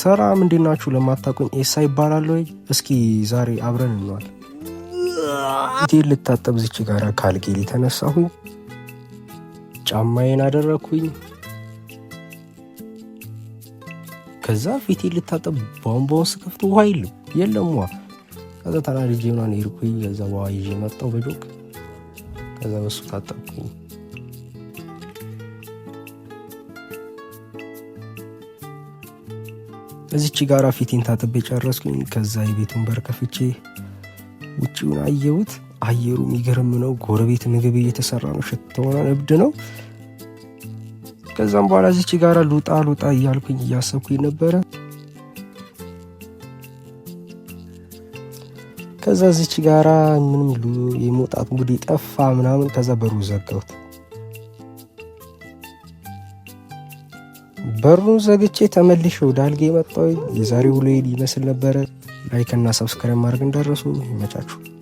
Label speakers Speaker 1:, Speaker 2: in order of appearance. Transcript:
Speaker 1: ሰላም እንዴት ናችሁ? ለማታውቁኝ ኤሳ ይባላል። ወይ እስኪ ዛሬ አብረን እንዋል። ፊቴን ልታጠብ ዝች ጋራ ካልጌ ተነሳሁኝ። ጫማዬን አደረኩኝ። ከዛ ፊቴን ልታጠብ ቧንቧውን ስከፍት ውሃ የለም የለም ውሃ። ከዛ ተናድጄ ምናምን ሄድኩኝ። ከዛ ውሃ ይዤ መጣሁ በጆክ። ከዛ በሱ ታጠብኩኝ። እዚች ጋራ ፊቴን ታጥቤ ጨረስኩኝ። ከዛ የቤቱን በር ከፍቼ ውጭውን አየሁት። አየሩ የሚገርም ነው። ጎረቤት ምግብ እየተሰራ ነው። ሽታው እብድ ነው። ከዛም በኋላ እዚች ጋራ ሉጣ ሉጣ እያልኩኝ እያሰብኩኝ ነበረ። ከዛ እዚች ጋራ ምንም የመውጣት mood ጠፋ ምናምን። ከዛ በሩ ዘጋሁት። በሩን ዘግቼ ተመልሼ ወደ አልጋዬ መጣሁ። የዛሬው ውሎዬ ይመስል ነበረ። Like እና subscribe ማድረግ እንዳትረሱ። ይመቻችሁ።